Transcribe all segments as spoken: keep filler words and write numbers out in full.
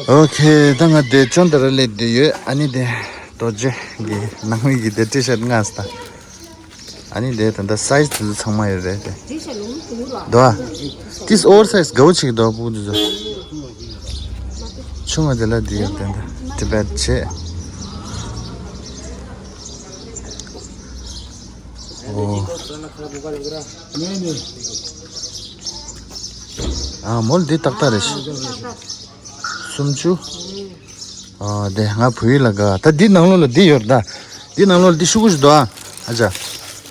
ཨོ་ཁེ། ད་ང་དེ་ཅོན་ཏ་ར་སླེབས་བསྡད་ཡོད། ཨ་ནི་དེ་རྡོ་རྗེ་གི་ནང་མི་གི་དེ་ཊི་ཤར་ལྔ་ས། ཨ་ནི་དེ་ད་ལྟ་སའི་ཛི་དེ་ཚོ་ཚང་མ་ཡོད་རེད་དེ། འདུག་ཨ། ཏིས་ཨོ་ཝར་སའི་ཛི་དགའ་བོ་ཆེ་གི་འདུག་ཨ། ཕྲུ་གུ་དེ་ཚོ། ཆུང་བ་དེ་ལ་དེ་ཡོད་དེ་འདྲ་ཊི་བེཊ་བྱས། ཨོ། ཨ་མོལ་འདི་ཏག་ཏག་རེད་ཤག་སུམ་ཅུ། ཨ་དེ་ང་བོད་ཡིག་ལ་དགའ། ད་འདི་ནང་ལོགས་ལ་འདི་ཡོད་རེད་ད། འདི་ནང་ལོགས་ལ་འདི་ཤོག་གུ་ཞིག་འདུག་ཨ། ཨ་ཅག་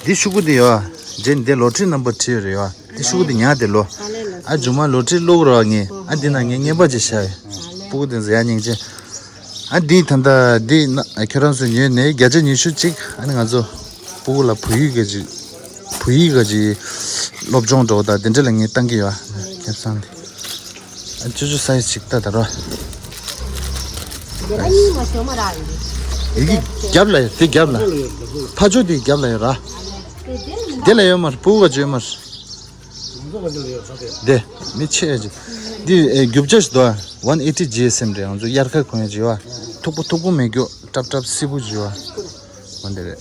འདི་ཤོག་གུ་འདི་ཡོད་ཨ། རྗེས་འདི་ལོ་ཊི་རི་ནམ་བར་བྲིས་ཡོད་རེད་ཡོད་ཨ། འདི་ཤོག་གུ་འདི་ཉར་བསྡད་ལོ། ཨ་མཇུག་མ་ལོ་ཊི་རི་བླུག་རོགས་ངས། ཨ་འདི་ན་ངས་རྔན་པ་ཅིག་བཞག་ཡོད། སྤུ་གུ་དེ་ཚོ་ཡ་སྙིང་རྗེ། ཨ་འདི་ད་ལྟ་འདི་ན་ཁྱོད་རང་ཚོས་ཉོས་ནས་བརྒྱ་ཆ་ཉི་ཤུ་གཅིག་ཨ་ནི་ང་ཚོ་སྤུ་གུ་ལ་བོད་ཡིག་གི་ཅིག་བོད་ཡིག་གི་ཅིག་སློབ་སྦྱོང་འགྲོ་ད་དེ་འདྲ་ལ་ངས་བཏང་གི་ཡོད་ཨ། ཁེ་བཟང་འདི། ཨ་ཅོ་ཅོ་སའི་ཛི་ཅིག་ལྟ་ད་རོ། ཡི་གེ་རྒྱབ་ལ་ཡོད། དེ་རྒྱབ་ལ། ཕ་ཇོ་དེ་རྒྱབ་ལ་ཡོད་ར། དེ་ལ་ཡོད་མར་སྤུ་གུ་ག་ཅོ་ཡོད་མར། དེ་མི་ཆེ་ཅིག་འདི་ཨེ་རྒྱུ་ཆ་ཞིག་འདུག་ཨ། ཝན་ཨེ་ཊི་ཇི་ཨེསི་ཨེམ་རེད། ང་ཚོ་དབྱར་ཁ་གོན་ཡ་ཅིག་ཡོད་ཨ། མཐུག་པོ་མཐུག་པོ་མེད་རྒྱུ་ཀྲབ་ཀྲབ་སིལ་བུ་ཅིག་ཡོད་ཨ། འོ་འདི་རེད།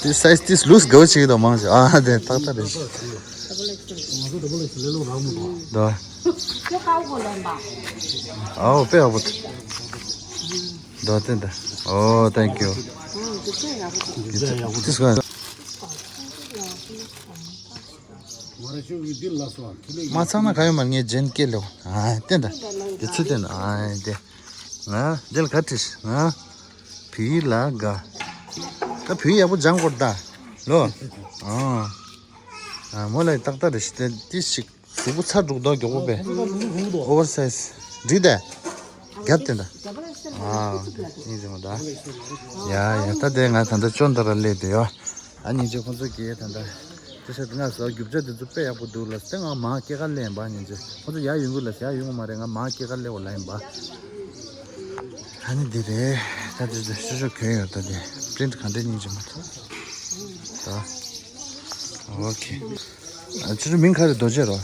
དེ་སའི་ཛི་ཏིས་ལུས་དགའ་བོ་ཞིག་དང་མང་ཞིག་ཨ་དེ་ཏག་ཏག་རེད་ཤག་འདུག་ཨ། ཨའོ་དཔེ་ཡག་པོ་འདུག་ཨ། དེ་འདྲ། ཨོ་ཐེང་ཀིའུ། ཏིས་ག་མ་ཚང་ན་ག་ཡོད་མ། ངས་རྗེན་སྐད་ལེའོ། ཨ་བསྟན་ད། དེ་ཚུལ་བསྟན་ཨ་དེ། ང་འདི་ལ་ག་བྲིས་ང་བོད་ཡིག་ལ་དགའ། ད་བོད་ཡིག་ཡག་པོ་སྦྱང་དགོས་ད་ལོ། ཨ་མོ་ལ་ཏག་ཏག་རེད་ཤི་དེ་ཏི་ཞིག་གཟུགས་པོ་ཚ་འགྲོ་གདོང་མགྱོགས་པོ་པས། ཨོ་ཝར་སའི་ཛི་འགྲིག་ད། རྒྱབ་དེ་འདྲ། ཨ་ཨིན་ཟེར་མ་ད། ཡ་ཡ་ད་དེ་ང་ད་ལྟ་ཅོན་ཏ་ར་སླེབས་བསྡད་ཡོད། ཨ་ནི་ཅི་ཁོང་ཚོ་གིས་ད་ལྟ་ཊི་ཤར་ལྔ་བཟོ། རྒྱུ་ཆ་དེ་ཚོ་དཔེ་ཡག་པོ་འདུག་ལབ་སྟེ་ང་མར་སྐྱེལ་ག་སླེབས་ཡིན་པ། ཉིན་ཅིག་ཁོང་ཚོ་ཡར་ཡོང་གི་ལབ་ཟེར། ཡར་ཡོང་གི་མ་རེད། ང་མར་སྐྱེལ་ག་སླེབས་པ་ལ་ཡིན་པ། ཨ་ནི་འདི་རེད། ད་དེ་ཚོ་ཤོ་ཤོ་གྱོན་ཡོད། ད་དེ་པི་རིན་ཊི་ག་འདྲ་སྙིང་རྗེ་མ་ཐུབ་ད། ཨོ་ཁེ། ཨ་ཁྱོད་ཚོ་མིང་ག་རེ། རྡོ་རྗེ་རོ།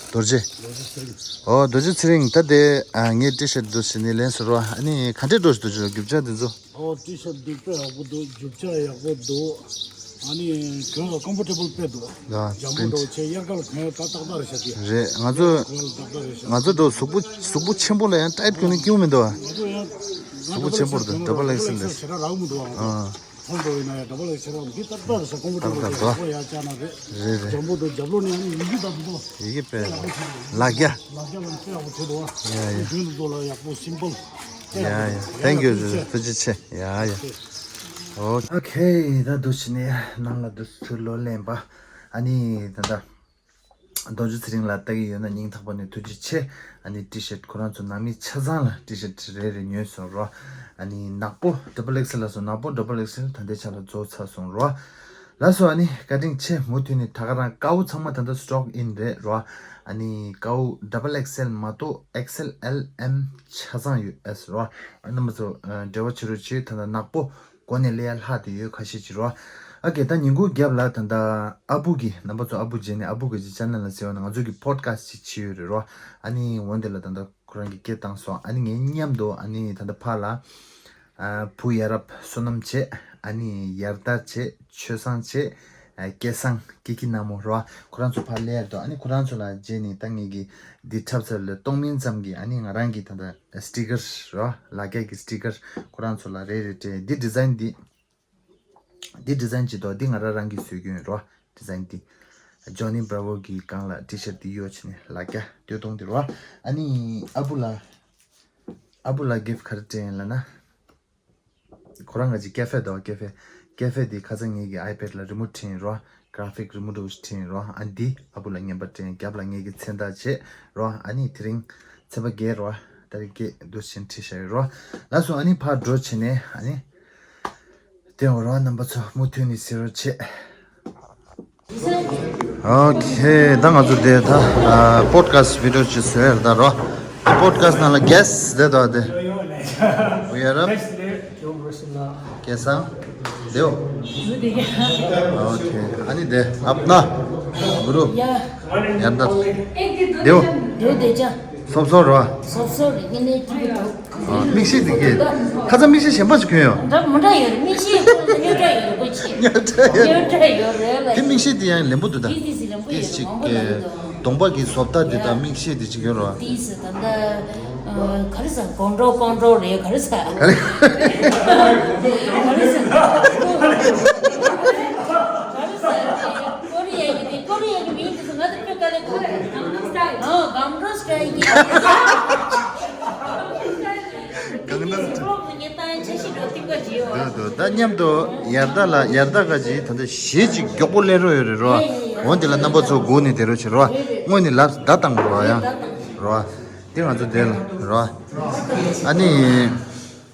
རྡོ་རྗེ། ཨོ་རྡོ་རྗེ་ཚེ་རིང་། ད་དེ་ཨ་ངའི་ཊི་ཤར་འདུག་ཟེར་ནས་ལེན་སོང་རོ། ཨ་ནི་ག་འདྲས་འགྲོ་ཞིག་འདུག་ཅི་རོ་རྒྱུ་ཆ་དེ་ཚོ། ཨོ་ཊི་ཤར་འདི་དཔེ་ཡག་པོ་འདུག་རྒྱུ་ཆ་ཡག་པོ་འདུག་ཨ་ནི་གྱོན་ལ་ཀམ་ཕོར་ཊེ་བལ་དཔེ་འདུག་ལ་འཇམ་པོ་འདུག་ཆེ་དབྱར་ཁ་ལ་གྱོན་ཡ་ད་ཏག་ཏག་རེད་ཤག་གི་ང་ཚོ་གྱོན་ལ་ཏག་ཏག་རེད་ཤག་ང་ཚོ་འགྲོ་གཟུགས་པོ་གཟུགས་པོ་ཆེན་པོ་ལ་ཡང་ཊའིཊ་གྱོན་ན་སྐྱིད་པོ་མི་འདུག་ཨ། ང་ཚོ་ཡང་གཟུགས་པོ་ཆེན་པོ་རེད། ཌབ་བལ་ཨེག་སེལ་རེད། ཞེ་དྲག་རག་མི་འདུག་ཨ། ང་ཚོ་ཨ། ཁོང་ཚོ་ཡིན་ན་ཡང་ཌབ་བལ་ཨེག་སེལ་རག་མི་འདུག་ཏག་ཏག་རེད་ཤག་ཀམ་ཕོར་ཊེ་བལ་ཏག་ཏག་རེད། ཡག་པོ་ཡག་ཅག་ན་རེད། རེད་རེད། འཇམ་པོ་འདུག་རྒྱབ་ལོགས་ནས་ཡང་ཡི་གེ་ལྟ་འདུག་ཡི་གེ་དཔེ་ལག་རྒྱ། ལག་རྒྱ་ལ་དཔེ་ཡག་པོ་བྱས་འདུག་ཨ། ཡ་ཡ། ཁོང་ཚོ་ལ་ཡག་པོ་སིམ་པལ། ཡ་ཡ། ཐེང་ཀིའུ། ཐུགས་རྗེ་ཆེ། ཡ་ཡ། ཨོ་ཁེ། ད་འདུག་བྱས་ནས་ནང་ལ་འདུག་ཚུར་ལོག་ལེན་པ། ཨ་ནི་ད་ལྟ་རྡོ་རྗེ་ཚེ་རིང་ལ་ལྟ་གི་ཡོད་ན་སྙིང་ཐག་པ་ནས་ཐུགས་རྗེ་ཆེ། ཨ་ནི་ཊི་ཤར་ཁོ་རང་ཚོ་ནང་མི་ཆ་ཚང་ལ་ཊི་ཤར་རེ་རེ་ཉོས་སོང་རོ། ཨ་ནི་ནག་པོ་ཌབ་བལ་ཨེག་སེལ་ལ་སོང་། ནག་པོ་ཌབ་བལ་ཨེག་སེལ་ད་ལྟའི་ཆ་ལ་རྫོགས་ཚར་སོང་རོ། ལགས་སོ། ཨ་ནི་བཀའ་དྲིན་ཆེ། མུ་མཐུད་ནས་ད་ག་རང་ཀའོ་ཚང་མ་ད་ལྟ་སི་ཊོག་ཨིན་རེད་རོ། ཨ་ནི་ཀའོ་ཌབ་བལ་ཨེག་སེལ་མ་གཏོགས་ཨེག་སེལ་ཨེལ་ཨེམ་ཆ་ཚང་ཡོད་ཨེ་རོ། ཨ་རྣམ་པ་ཚོ་འབྲེལ་བ་བྱེད་རོགས་བྱེད། ད་ལྟ་ནག་པོ་གོ་ནས་སླེབས་ཡ་ལྷག་བསྡད་ཡོད་ཁ་ཤས་ཅིག་རོ། ཨ་ཀེ། ད་ཉིན་གུང་རྒྱབ་ལ་ད་ལྟ་ཨ་བུ་གི་རྣམ་པ་ཚོ་ཨ་བུ་རྗེས་ནས་ཨ་བུ་གི་ཅི་ཅེ་ནལ་ལ་ཟེར་བ་ན་ང་ཚོ་གི་པོ་ཌི་ཁ་སི་ཊི་ཅིག་བྱས་ཡོད་རེད་རོ། ཨ་ནི་འོན་དེ་ལ་ད་ལྟ་ཁོ་རང་གིས་སྐད་བཏང་སོང་། ཨ་ནི་ངའི་མཉམ་དུ་ཨ་ནི་ད་ལྟ་ཕར་ལ་ཨ་བུ་ཡ་རབས་བསོད་ནམས་བྱས། ཨ་ནི་ཡར་ལྟ་བྱས། ཆོས་བཟང་བྱས། ཨ་སྐལ་བཟང་སྐྱིད་སྐྱིད་ནག་མོ་རོ། ཁོ་རང་ཚོ་ཕར་སླེབས་ཡ་རེད་དོ། ཨ་ནི་ཁོ་རང་ཚོ་ལ་རྗེས་ནས་ད་ངེད་ཀྱིས་འདི་འཁྲབ་ཚར་ལ་གཏོང་མིན་ཙམ་གྱིས་ཨ་ནི་ང་རང་གིས་ད་ལྟ་སི་ཊི་ཀར་རོ། ལག་སྐྱེས་ཀྱི་སི་ཊི་ཀར་ཁོ་རང་ཚོ་ལ་རེ་རེ་སྤྲད། འདི་ཌི་ཛའིན་འདི། འདི་ཌི་ཛའིན་ཅིག་འདུག་འདི་ང་རང་རང་གིས་བཟོས་ཀྱི་ཡིན་རོ། ཌི་ཛའིན་འདི། ཇོ་ནི་བྷ་ར་ཝོ་གི་སྒང་ལ་ཊི་ཤར་འདི་གཡོག་བྱས་ནས་ལག་སྐྱེས་སྟོད་ཐུང་འདི་རོ། ཨ་ནི་ཨ་བུ་ལ། ཨ་བུ་ལ་གིཕ་ག་རེ་སྤྲད་ཡིན་ལབ་ན། ཁོ་རང་གི་ཅིག་ཀེ་ཧྥེ་འདུག་ཀེ་ཧྥེ། ཀེ་ཧྥེ་འདི་ཁ་སང་ངེད་ཀྱི་ཨའི་པེཌ་ལ་རི་མོ་བྲིས་ཡིན་རོ། གྷ་ར་ཕིག་རི་མོ་འདྲ་བོ་ཞིག་བྲིས་ཡིན་རོ། ཨ་འདི་ཨ་བུ་ལ་རྔན་པ་སྤྲད་ཡིན། རྒྱབ་ལ་ངེད་ཀྱི་མཚན་རྟགས་བྱས་རོ། ཨ་ནི་དེ་རིང་ཚེས་པ་བརྒྱད་རོ། ད་རེས་བརྒྱད་འདུག་བྱས་ནས་བྲིས་བཞག་ཡོད་རོ། ལགས་སོ། ཨ་ནི་ཕར་འགྲོ་བྱས་ནས་ཨ་ནི། དེ་འོ་རོ། རྣམ་པ་ཚོ་མུ་མཐུད་ནས་གཟིགས་རོགས་བྱེད། ཨོ་ཁེ། ད་ང་ཚོ་དེ་ད་པོ་ཌི་ཁ་སི་ཊི་བི་ཌི་ཡོ་ཅིག་བཟོས་ཡོད་ད་རོ། པོ་ཌི་ཁ་སི་ཊི་ནང་ལ་གེ་སི་ཊི་དེ་དོ་དེ། ཝི་ཨར་ཨབ། སྐལ་བཟང་། དེའོ། ཨོ་ཁེ། ཨ་ནི་དེ་ཨབ་ན། གུ་རུ། ཡ། ཡར་ལྟ། ཨེ་འདི་འདུག་དེའོ། འདུག་དེ་ཅག་སོབ་སོབ་རོ། སོབ་སོབ་རེད། ངས་ནས་ཀྱི་འདུག་ཨ། མིག་ཤེལ་འདི་གས། ཁ་ཚ་མིག་ཤེལ་གཞན་པ་ཞིག་གྱོན་ཡོང་། འདྲ་མི་འདྲ་ཡོད་རེད། མིག་ཤེལ་ཁོ་ལ་རྙོག་དྲ་ཡོད་རེད། ཁོ་ཆེ་རྙོག་དྲ་ཡོད་རྙོག་དྲ་ཡོད་རེད་ལ། དེ་མིག་ཤེལ་འདི་ཡང་ལེན་པོ་འདུག་ད། དེ་དེ་སི་ལེན་པོ་ཡོད་ཅིག་མང་པོ་ལ་འདུག་གདོང་པ་གི་བཟོ་ལྟ་འདི་དང་མིག་ཤེལ་འདི་ཅིག་ཡོད་རོ། དེ་སི་ད་ད། ག་རེ་ཟ། ཀོང་ཀྲོ་ཀོང་ཀྲོ་རེད། ག་རེ་ཟ། ག་རེ་ཟ། ག་རེ་ཟ། ཀོ་རི་ཡ་གི་དེ། ཀོ་རི་ཡ་གི་མིང་དེ་ཚོ་ང་ཚོ་ཁྱོད་དཀའ་ལས་ཁག་གང་ནམ་སི་ཊའིལ། ཨ། གང་ནམ་སི་ཊའིལ་གི། གང་ནམ་སི་ཊའིལ། ཀོང་ཀྲོ་གི་ངས་ད་ཡང་འཆར་གཞི་འགྲོ་ཐིག་པ་བྱེད་ཡོད། འདུག་འདུག་ད་མཉམ་དུ་ཡར་ལྟ་ལ་ཡར་ལྟ་ག་ཅིག་ད་ལྟ་གཞས་ཅིག་མགྱོགས་པོ་ལེན་རོགས་ཡོད་རེད་རོ། འོ་འདི་ལ་རྣམ་པ་ཚོ་སྒུག་ནས་བསྡད་རོགས་བྱེད་རོ། སྔོན་ནས་ལབ་བརྡ་བཏང་རོ་ཡ། རོ། འདི་ང་ཚོ་འདི་ལ་རོ། ཨ་ནི།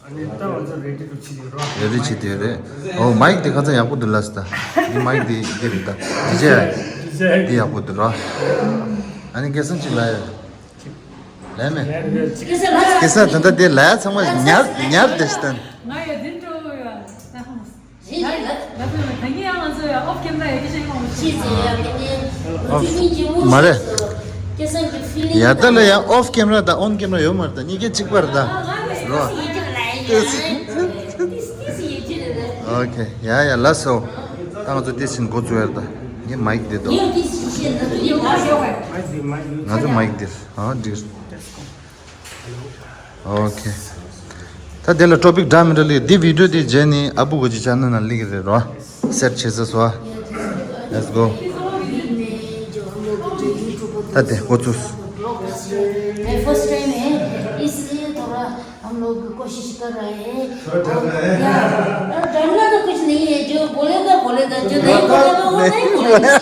ཨ་ནི་ད་ང་ཚོ་རེ་ཌི་རུ་ཕྱིན་ཡོད་རོ། རེ་ཌི་ཕྱིན་ཡོད་རེད། ཨོ་མའིག་དེ་ཁ་ཚ་ཡག་པོ་འདུག་ལབ་སོང་ད། འདི་མའིག་དེ་འདི་རེད་ད། ཌི་ཇེ། འདི་ཡག་པོ་འདུག་རོ། ཨ་ནི་སྐལ་བཟང་ཅིག་ལབ་ཡོད། ལབ་མེད། སྐལ་བཟང་ད་ལྟ་དེ་ལབ་ཚང་མ་ཉར་ཉར་བསྡད་ཤི་ད། ང་ཡོད་དེ་འགྲོ་ཡོད། ད་ཧང་། ད་ད་ངས་ཡང་ང་ཚོ་ཡང་ཨོཕ་ཀེམ་ར་ཡོད་ཀྱི་ཤེས་ཡོང་། ཤེས་ཟེར་ཡ་མི་ནི་ལོ་རྒྱུས་སྙིང་རྗེ་མོ་མ་རེད། ཞིག་སྐལ་བཟང་གི་ཕི་ལིང་ཡ་ད་ལ་ཡང་ཨོཕ་ཀེམ་ར་དང་ཨོན་ཀེམ་ར་ཡོད་མ་རེད་ད། གཉིས་ཀ་གཅིག་པ་རེད་ད། རོ། ཨོ་ཁེ། ཡ་ཡ་ལགས་སོ། ད་ང་ཚོ་ཏིས་ཕྱིན་འགོ་བཙུགས་ཡ་རེད་ད། ངས་མའིག་འདི་འདུག་ང་ཚོ་མའིག་འདིར་ཨ་འགྲིག་ཨོ་ཁེ། ད་དེ་ལ་ཊོ་པིག་འདྲ་མི་འདྲ་ལས། འདི་བི་ཌི་ཡོ་དེ་རྗེས་ནས་ཨ་བུ་གི་ཅི་ཆ་ནལ་ནང་སླེབས་ཀྱི་རེད་རོ། སེཊ་བྱེད་ས་སོ། Let's go. ད་དེ་འགོ་ཚུགས། मैं first time है, इसलिए थोड़ा हम लोग कोशिश कर रहे हैं। थोड़ा डरना है? या, डरना तो कुछ नहीं है, जो बोलेगा बोलेगा, जो नहीं बोलेगा वो नहीं बोलेगा।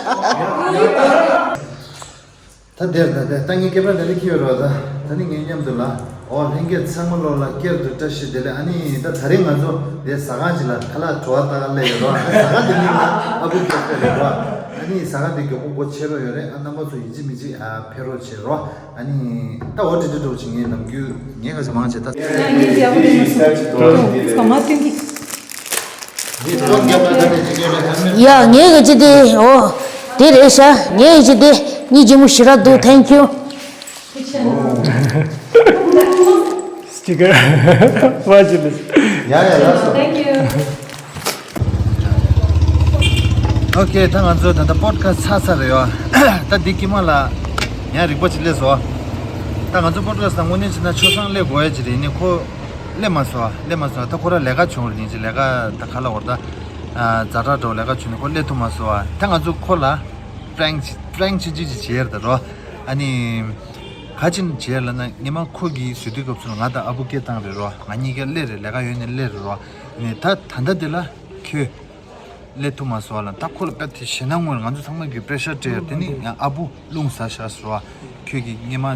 ད་དེར་ད་དེ་ད་ངའི་སྐེད་པ་ད་རེ་ཁྱི་ཡོད་རོགས་ད། ད་ནི་ངའི་མཉམ་དུ་ལ། ཨོ་ལྷན་རྒྱས་ཚང་མ་ལོ་ལ་སྐྱར་དུ་བཀྲ་ཤིས་བདེ་ལེགས། ཨ་ནི་ད་ད་རེས་ང་ཚོ་དེ་ཟ་ཁང་ཅིག་ལ་ཁ་ལག་བྲོ་བ་ལྟ་ག་སླེབས་ཡོད་རོགས། ཨ་ཟ་ཁང་དེ་མིང་ལ་ཨ་བུ་སྐྱོ་སྐྱོ་རེད་རོགས། ཨ་ནི་ཟ་ཁང་དེ་མགྱོགས་པོ་སྒོ་ཕྱེ་རོགས་ཡོད་རེད། ཨ་རྣམ་པ་ཚོ་ཡིན་གཅིག་མིན་གཅིག་ཨ་ཕེབས་རོགས་བྱེད་རོགས། ཨ་ནི་ད་འོ་དེ་འདྲ་འགྲོ་ཅིག་ངའི་ནམ་རྒྱུན་ངས་ག་ཚོད་མང་བྱེད་ད། ཡ་ངས་ག་ཅི་དེ་ཨོ་དེ་རེད་ཤག་ངས་ག་ཅི་དེ་སྙིང་རྗེ་མོ་ཞེ་དྲག་འདུག Thank you. Sticker. Watch this. ཡ་ཡ་ལགས་སོ། Thank you. ཨོ་ཁེ། ད་ང་ཚོ་ད་ལྟ་པོ་ཌི་ཁ་སི་ཊི་ཚར་ཚར་རེད་ཡོ། ད་འདི་དཀྱིལ་མ་ལ་ཡང་རིག་པ་ཅིག་སླེབས་སོང་། ད་ང་ཚོ་པོ་ཌི་ཁ་སི་ཊི་ད་དངོས་གནས་བྱས་ན་ཆོས་བཟང་སླེབས་དགོས་ཡ་ཅིག་རེད། ཡིན་ནའི་ཁོ་སླེབས་མ་སོང་། སླེབས་མ་སོང་། ད་ཁོ་རང་ལས་ཀ་བྱུང་རེད། ཡིན་གཅིག་ལས་ཀ་ད་ག་ལ་འོར་ད་ཛ་དྲག་འགྲོ་ལས་ཀ་བྱུང་ནས་ཁོ་སླེབས་ཐུབ་མ་སོང་བ། ད་ང་ཚོ་ཁོ་ལ་པྲེང་ཅིག་པྲེང་ཆུང་ཆུང་ཅིག་བྱེད་ཡ་རེད་ད་རོ། ཨ་ནི། ག་ཅིན་བྱས་ལབ་ན་སྔས་མ་ཁོ་གིས་བཟོས་དུས་སྐབས་སུ་ང་དང་ཨ་བུ་སྐད་བཏང་རེད་རོ། ང་གཉིས་ཀ་སླེབས་རེད། ལས་ཀ་ཡོད་ནས་སླེབས་རེད་རོ། ནས་ད་ད་ལྟ་འདི་ལ་ཁྱོད་སླེབས་ཐུབ་མ་སོང་བ་ལ། ད་ཁོ་ལ་དཔེ་དེ་ཞེད་སྣང་ངོས་ང་ཚོ་ཚང་མ་གིས་པེ་རེ་ཤར་སྤྲད་ཡ། དེ་ནི་ཡང་ཨ་བུ་རླུང་ཟ་ཤག་ཟེར་རོ། ཁྱོད་ཀྱིས་སྔས་མ་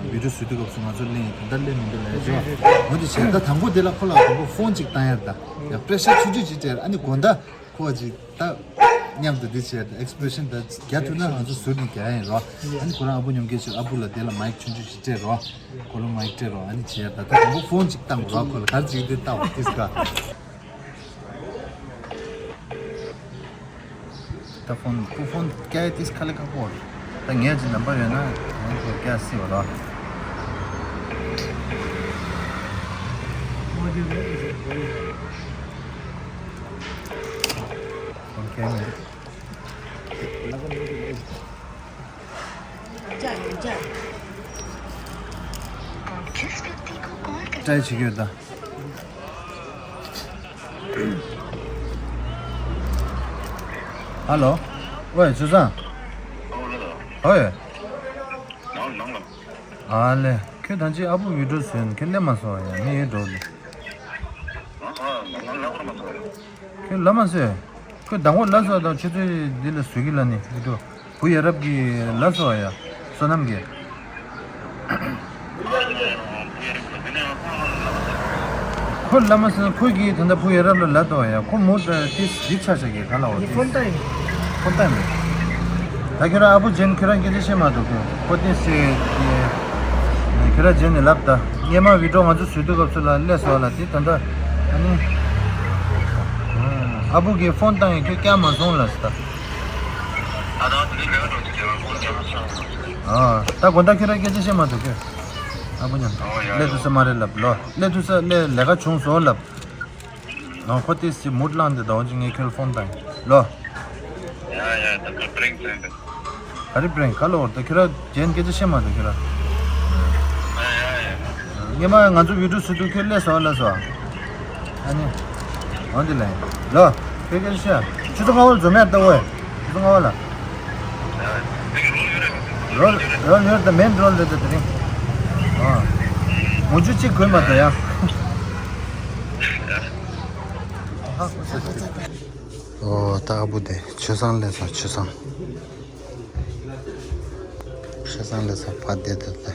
བི་ཌི་ཡོ་བཟོས་དུས་སྐབས་སུ་ང་ཚོ་སླེབས་ཡིན། ད་ལྟ་སླེབས་མི་འདུག་ལབ་ཡ་ཅིག་འོ་དེ་བྱས་ད་དང་པོ་དེ་ལ་ཁོ་ལ་དང་པོ་ཕོན་ཅིག་བཏང་ཡ་རེད་ད། ཡང་པེ་རེ་ཤར་ཆུང་ཆུང་ཅིག་སྤྲད་ཡ་རེད། ཨ་ནི་དགོང་དག་ཁོ་ཅིག་ད་མཉམ་དུ་འདི་བྱས་ཨེག་སི་པི་རེ་ཤན་ད་རྒྱག་ཐུབ་ན་ང་ཚོ་ཟུར་ནས་རྒྱག་ཡ་ཡིན་རོ། ཨ་ནི་ཁོ་རང་ཨ་བུ་མཉམ་སྐད་ཆ། ཨ་བུ་ལ་དེ་ལ་མའིག་ཆུང་ཆུང་ཞིག་སྤྲད་རོ། ཁོ་ལ་མའིག་སྤྲད་རོ། ཨ་ནི་བྱས་ད་ད་དང་པོ་ཕོན་ཅིག་བཏང་རོ། ཁོ་ལ་ག་རེ་བྱེད་ཀྱི་འདི་ལྟ་བ་ཏིས་ཀ་ད་ཕོན་ཁོ་ཕོན་སྐྱེལ་ཏིས་ཁ་ལེ་ཁ་པོ། ད་ངས་ཅི་ནམ་པར་ཡོད་ན་ང་ཁོ་སྐྱེལ་སྲིད་བ་རོ། ཕོན་སྐྱེལ་མི་འདུག་ཀྲའི་བྱེད་ཀྱི་ཡོད་ད། ཧ་ལོ། ཝེ་ཆུ་ཚང་། ཨོ་ཡེ། ཨ་ལེ། ཁྱོད་ད་ཅི་ཨ་བུ་བི་ཌི་ཡོ་བཟོས་ནས་ཁྱོད་སླེབས་མ་སོང་ཡ། ངས་ཡོད་འགྲོ་ལེ། ཁྱོད་ལབ་མ་སོང་། ཁོས་ཟླ་ངོ་ལ་སོགས་དང་ཆུ་ཚོད་འདི་ལ་བཟོས་ཀྱི་ལ་ནི་ཡོད་དོ། བུ་ཡ་རབས་ཀྱི་ལ་སོགས་ཡ། བསོད་ནམས་ཀྱི། ཁོ་ལ་མ་སོང་། ཁོས་ཀྱིས་ད་ལྟ་བུ་ཡ་རབས་ལ་ལབ་དོ་ཡ། ཁོ་མོ་ད་ཏིས་འགྲིག་ཆ་ཆ་གི་ག་ལ་འོ་ཏིས། ཕོན་ཏང་ཡིན། ཕོན་ཏང་མེད། ད་ཁྱོད་རང་ཨ་བུ་རྗེན་ཁྱོད་རང་སྐད་ཆ་བཤད་མ་ཐུབ་གི། ཁོ་ཏིས་ཁྱོད་རང་རྗེན་ནས་ལབ་ད། སྔས་མ་བི་ཌི་ཡོ་ང་ཚོ་བཟོས་དུས་སྐབས་སུ་ལ་སླེབས་སོང་ལ་དེ་ད་ལྟ་ཨ་ནི། ཨ་བུ་གིས་ཕོན་བཏང་ཡིན། ཁྱོད་སྐྱག་མ་སོང་ལ་ཟེར་ད། ད་ལྟ་དེ་ལས་ཀ་འགྲོ་དུས་ལས་ཀ་ཁོང་ཚོ་ཚང་མ། ཨ། ད་དགོང་དག་ཁྱོད་རང་སྐད་ཆ་བཤད་མ་ཐུབ་ཁྱོད། ཨ་ཕོ་མཉམ། ཨོ་ཡ་ཡ། སླེབས་ཐུབ་ས་མ་རེད་ལབ་ལོ། སླེབས་ཐུབ་ས་སླེབས་ལས་ཀ་བྱུང་སོང་ལབ། ཨ་ཁོ་ཏི་སི་མུད་ལངས་ཏེ་ཟླ་བ་གཅིག་ངས་ཁྱོད་ལ་ཕོན་བཏང་ཡིན་ལོ། ཡ་ཡ། ད་ཁ་པྲེང་ཙེང་ད། ག་རེ་པྲེང་ག་ལོ་ད་ཁྱོད་ར་རྒྱན་སྐད་ཆ་བཤད་མ་ཐུབ་ཁྱོད་ར། ཡ་ཡ་ཡ། སྔོན་མ་ང་ཚོ་བི་ཌིའོ་བཟོ་དུས་ཁྱོད་སླེབས་སོང་ལབ་སོང་། ཨ་ནི། འོན་ཏེ་ལན། ལོ། ཁྱོད་སྐད་ཆ་བཤད། ཆུ་ཚོད་ལྔ་པ་ལ་འཛོམས་ཡ་ལྟ་བུ། ཆུ་ཚོད་ལྔ་པ་ལ། རོལ་རོལ་ཡོད་ད་མེན་རོལ་རེད་ད་དེ་རིང་། ཨ། མུ་ཆུ་གཅིག་གོན་མ་ད་ཡ། ཨོ་ད་ཨ་བུ་དེ་ཆུ་སྲང་ལས་ས་ཆུ་སྲང་། ཆུ་སྲང་ལས་ས་ཕ་དེ་དེ་དེ།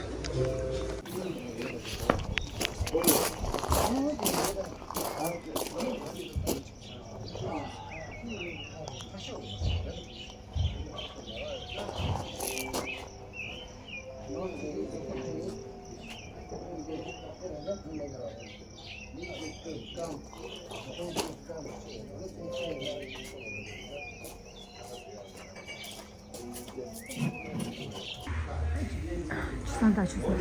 ཆུ་སྲང་དང་ཆུ་སྲང་།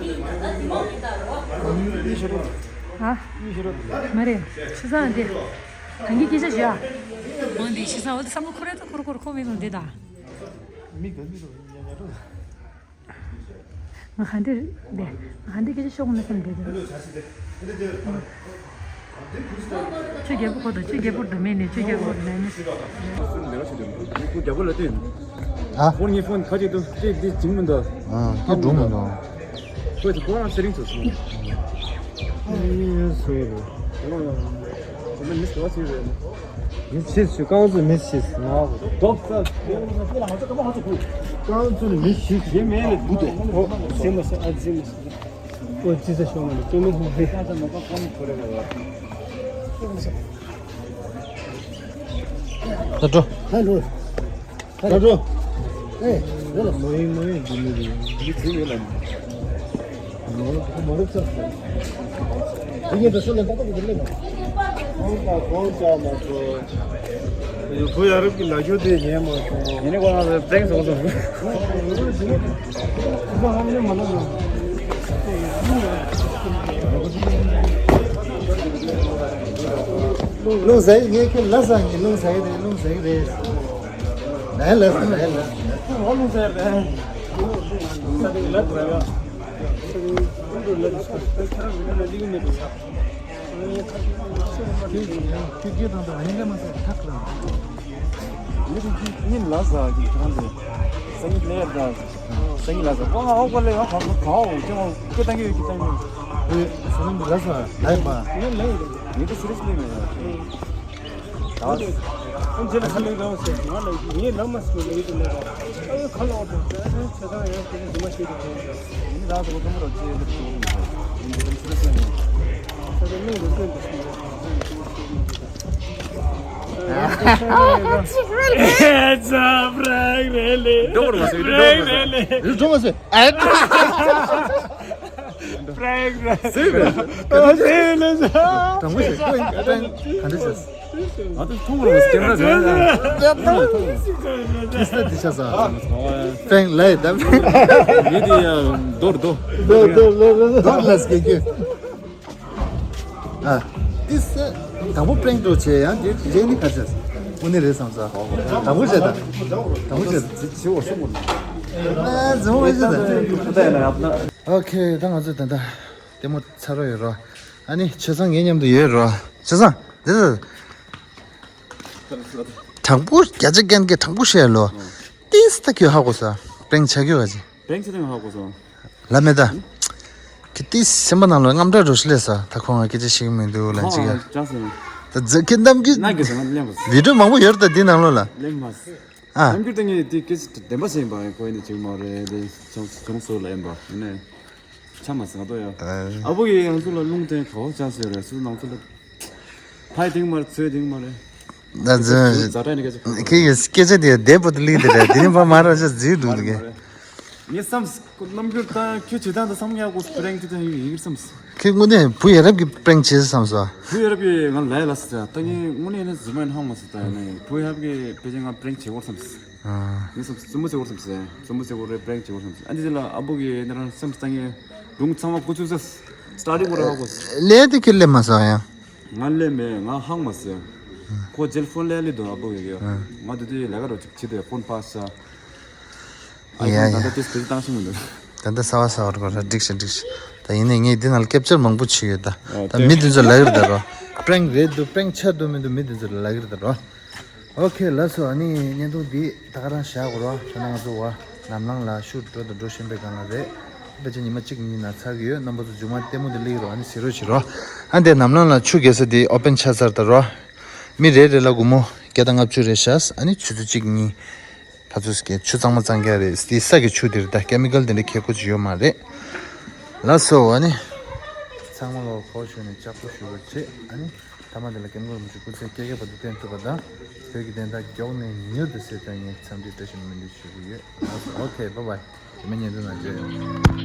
ཨ། མ་རེད། ཆུ་སྲང་དེ། གང་གི་སྐད་ཆ་བཤད་ཨ། འོ་འདི་ཆུ་སྲང་འོ་དེ་བསམ་བློ་འཁོར་རེད་ད་འཁོར་འཁོར་འཁོར་མི་སོང་དེ་ད། མི་ག་མི་རོ་ཉ་ཉ་རོ། ང་ག་འདྲ་རེད། ང་ག་འདྲ་སྐད་ཆ་ཤོད་དགོས་ན་བསམ་བསྡད་དེ། ཆོས་རྒྱལ་པོ་ཁོ་དང་ཆོས་རྒྱལ་པོ་འདྲ་མེད་ནས་ཆོས་རྒྱལ་པོ་འདྲ་མེད་ནས། ཁོ་རྒྱལ་པོ་ལ་བལྟས། ཨ། ཁོ་ངའི་ཕོན་ཁ་ཅིག་ཏུ་ཅིག་འདི་བྱིང་མི་འདུག་ཨ། སྐད་འགྲོ་མི་འདུག་ཁོས་ཁོ་རང་སེ་རིང་ཚོ་སོང་། ཨེ་སོ་རེད། ཁོ་མི་མི་སོ་སི་རེད། མི་ཕྱིས་སུ་རྐང་བཙུགས་མི་ཕྱིས་ང་། ལྡོག་ས། རྐང་བཙུགས་མི་ཕྱིས། ཞེ་མེད་ལ་བུ་དོ། ཨོ་ཟིན་མ་སོང་ཨ་ཟིན་མ་སོང་། ཨོ་ཙི་ས་ཤོག་མ་ལ་ཙོ་མི་ཧོ་ཧེ། ད་འགྲོ། ད་འགྲོ། ད་འགྲོ། ཨེ། རེད་ལ། མ་ཡིན་མ་ཡིན་འདི་མི་རེད། འདི་ཚིག་ཡོད་ལ། མ་རུབ་ས། འདི་ངས་ད་སོ་ལ་ཏག་ཏག་གི་ལེན། ཁོང་དང་ཁོང་ཅག་མ་ཚོ། ཡུ་བུ་ཡ་རབས་ཀྱི་ལ་རྒྱུ་དེ་ཉན་མ་སོང་། ཡིན་ནི་ཁོ་རང་ཚོ་པྲེང་སོང་སོང་། རླུང་ཟ་ཡི་ངས་ཁྱོད་ལ་ཟ་ངས་རླུང་ཟ་ཡི་རེད་རླུང་ཟ་ཡི་རེད། ལ་ལ་ལ་ལ། ང་རླུང་ཟ་ཡི་རེད། ཁྱོད་ཁྱོད་ཁྱོད་ཁྱོད་དང་དང་ཡིན་ག་མ་ཟ་ཐག་རང་། ངས་ཁྱོད་ཁྱོད་ཉིན་ལ་ཟ་གི་ཁྱོད་དེ་སང་ཉིན་ལས་ཟ། སང་ཉིན་ལ་ཟ། ཨོ་ང་ཨོ་གོ་ལེ་ཡང་གང་གང་ཨོ་ཁྱོད་ཨོ་ཁྱོད་ཏང་གི་ཡོད་ཀྱི་ཏང་གི་ཡོད། ཨེ་སང་ཉིན་ལ་ཟ་ལ་ཡིན་པ། ངས་ལ་ཡིན། ངས་ད་སི་རི་ཡས་ལི་ལ་ཡིན། ད་ཨོ་ཁྱེད་ལ་ཁ་ལེགས་རང་ཟེར་ང་ལ་ངས་ལ་མ་སུ་ལ་ཡིན་ལ་ཨ་ཡོད་ཁ་ལ་ཨོ་ད་ཨ་ཡོད་ཆ་ཚང་ཡང་ཁྱེད་ཀྱི་འཛུལ་མ་ཤེས་ཀྱི་ཡིན། ངས་ད་ཟ་གོ་ཀམ་རོ་ཅེ་ལ་ཏུ་ཡིན། ངས་ད་སི་རི་ཡས་ལི་ཡིན། ཨེ་ཙ་པྲེང་རེད་ལེ། འགྲོ་བར་མ་ཟད་འགྲོ་བར་མ་ཟད། འགྲོ་བར་མ་ཟད། ཨེ། པྲེང་རེད། ཟེར་བས། ཨོ་ཟེར་ལེ་ཟེར། དྲང་པོ་ཞིག་ཁོ་ཡིན་པྲེང་ག་འདྲ་ཟེར། ང་ཚོ་མཐོང་རུང་སྐྱེ་འདྲ་ཟེར། ཁྱི་ས་འདི་ཆ་ས། པྲེང་ལས་ད། ངས་དེ་ཡང་རྡོ་རྡོ། རྡོ་རྡོ་རྡོ་རྡོ་རྡོ་ལ་སྐྱེ་རྒྱུ། ཨ། ཏི་སེ། དང་པོ་པྲེང་འགྲོ་བྱས་ཡང་དེ་རེད་ནི་ག་ཚོད། དངོས་གནས་རེད་བསམ་ས། དང་པོ་བྱས་ད། དང་པོ་བྱས་ད། ཨ་ཟོ་བ་བྱས་ད། ཨོ་ཁེ་ད་ང་ཚོ་ད་ད། ལྟད་མོ་ཚར་རོ་ཡོད་རོ། ཨ་ནི་ཆོས་བཟང་ངའི་མཉམ་དུ་ཡོད་རོ། ཆོས་བཟང་། འདི་ད། དྲང་པོ་བརྒྱ་ཆ་བརྒྱ་ནས་དྲང་པོ་བཤད་ལོ། ཏིས་ད་ཁྱོད་ཧ་གོ་ས། པྲེང་ཆ་ཁྱོད་ག་ཅི། པྲེང་ཆ་དེ་ང་ཧ་གོ་སོང་། ལ་མེ་ད། ཁྱེད་ཏིས་སེམས་པ་ནང་ལ་རྔམ་སྐྲག་འགྲོ་ཤི་ལས་ས། ད་ཁོང་ང་སྐད་ཆ་ཤེས་ཀྱི་མི་འདུག་ལན་ཅིག་ཡ། ད་རྫ་ཁྱེད་གནམ་གྱི། ན་གི་ཟེར་ང་ལེན་པ། བི་ཌིའོ་མང་པོ་ཡོད་རེད་ད་འདི་ནང་ལོགས་ལ། ལེན་མ། ཨ། གནམ་གྱི་ད་ངས་དེ་སྐད་ཆ་བདེན་པ་ཟེར་ཡིན་པ་ཁོ་ཡིན་ནི་ཅིག་མ་རེད་དེ་བྱུང་བྱུང་སོང་ལ་ཡིན་པ་ཡིན་ནས། ཆ་མ་ཟིན་ང་ཏོ་ཡ། ཨ་བུ་ཡིས་ང་ཚོ་ལ་རླུང་བརྟེན་ག་བ་ཅག་ཟེར་རེད་སུ་ནང་ཚོ་ལ། ཕའི་དེང་མར་ཚོའི་དེང་མ་རེད། ད་ཛ་ཛ་དྲ་ནི་སྐད་ཆ་ཁོ་གི་སྐད་ཆ་དེ་བདེ་པོ་དེ་ལི་དེ་རེད་དེ་ནི་ཕ་མ་ར་ཅག་ཟིག་འདུག་དེ་གི། ངས་བསམ་ཁོ་རྣམ་འགྱུར་དང་ཁྱོད་བྱེད་སྟངས་དང་བསམ་ཡག་གོ་པྲེང་ཅི་དང་ཡིག་ཡིག་བསམ། ཁྱོད་དངོས་གནས་བུ་ཡ་རབས་ཀྱི་པྲེང་བྱེད་བསམ་སོ། བུ་ཡ་རབས་ཀྱི་ང་ལ་ཡ་ལ་ཟེར་ད་ངས་དངོས་གནས་ནི་རྫུན་མ་ཡིན་ཧང་མ་ཟེར་ད་ཡ་ནི་བུ་ཡ་རབས་ཀྱི་ཕལ་ཆེར་ང་པྲེང་བྱེད་གོ་བསམ། ཨ། ངས་བསམ་རྩུབ་མོ་བྱེད་དགོས་བསམ་སོང་། རྩུབ་མོ་བྱེད་དགོས་རེད། པྲེང་བྱེད་དགོས་བསམ་སོང་། ཨ་འདི་ལ་ཨ་བུ་གིས་ཡིན་ན་རང་སེམས་གཏིང་ནས་སྒྲུང་ཚང་མ་ཁོ་ཚོས་ས་སི་ཊ་ཌི་དགོས་རེད་ཧ་གོ། ལས་དེ་ཁྱེད་ལས་མ་ཟ་ཡང་། ང་ལས་མེད། ང་ཧང་མ་ཟེར། ཁོ་རྗེས་ཕོན་ལས་ལས་དོ་ཨ་བུ་གིས་ཡོད། ང་དེ་དུས་ལས་ཀ་རོ་ཅིག་བྱེད་དེ་ཕོན་པ་ས། ཨ་ཡ་ཡ། ད་ལྟ་དེ་སྤེ་ར་བཏང་ཤེས་མི་འདུག་ད་ལྟ་གསར་པ་གསར་པ་རེད་པ། འགྲིག་ཤག་འགྲིག་ཤག་ད་ཡིན་ནའི་ངས་འདི་ནང་ལ་ཀེབ་ཅར་མང་པོ་བྱས་ཡོད་ད། ཨ་ད་དེ་མི་འདི་ཚོ་ལབ་ཀྱི་རེད་ད་རོ། པྲེང་རེད་འདུག་པྲེང་ཆགས་འདུག་མི་འདུག་མི་འདི་ཚོ་ལ་ལབ་ཀྱི་རེད་ད་རོ། ཨོ་ཁེ། ལགས་སོ། ཨ་ནི་བརྙན་ཐུང་འདི་ད་ག་རང་བཞག་དགོས་རོ། ཁྱོད་རང་ཚོ་བ་ནམ་ལངས་ལ་ཤུགས་འགྲོ་དང་འགྲོ་བཞིན་པའི་སྒང་ལ་རེད། ཕལ་ཆེར་ཉི་མ་གཅིག་གཉིས་ནང་ཚར་གྱི་ཡོད། རྣམ་པ་ཚོ་མཇུག་མ་ལྟད་མོ་འདི་སླེབས་ཀྱི་རོ། ཨ་ནི་གཟིགས་རོགས་བྱེད་རོ། ཨ་འདི་ནམ་ལངས་ལ་ཆུ་རྒྱག་ས་འདི་ཨོ་པན་ཆགས་ཚར་ད་རོ། མི་རེ་རེ་ལ་སྒོར་མོ་བརྒྱ་དང་ལྔ་བཅུ་རེ་བཞག་ཨ་ནི་ཆུ་ཚོད་གཅིག་གཉིས། ཕར་ཚུར་སྐད་ཆུ་གཙང་མ་གཙང་རྐྱང་རེད། དེ་ས་གི་ཆུ་དེ་རེད་ད། ཀེ་མི་ཀལ་དེ་འདྲ་ཁྱེར་དགོས་ཀྱི་ཡོད་མ་རེད། ལགས་སོ། ཨ་ནི་ཚང་མ་ལོ་ཁོ་ཞུ་ནས་ལྕགས་པོ་ཞུ་བར་བྱེད། ཨ་ནི་ཐ་མ་དེ་ལ་སྐྱབས་མགོན་རིན་པོ་ཆེ་སྐུ་ཚེ་བསྐལ་བརྒྱའི་བར་དུ་བརྟན་ཐུབ་པ་དང་། བོད་ཀྱི་བདེན་མཐའ་མགྱོགས་ནས་མྱུར་དུ་གསལ་ཐུབ་ངེས་འཚམས་འདྲི་བཀྲ་ཤིས་སྨོན་འདུན་ཞུ་གི་ཡོད། ལགས་སོ། ཨོ་ཁེ། བཱའི་བཱའི། རྗེས་མའི་བརྙན་ཐུང་ནང་མཇལ་ཡོང་།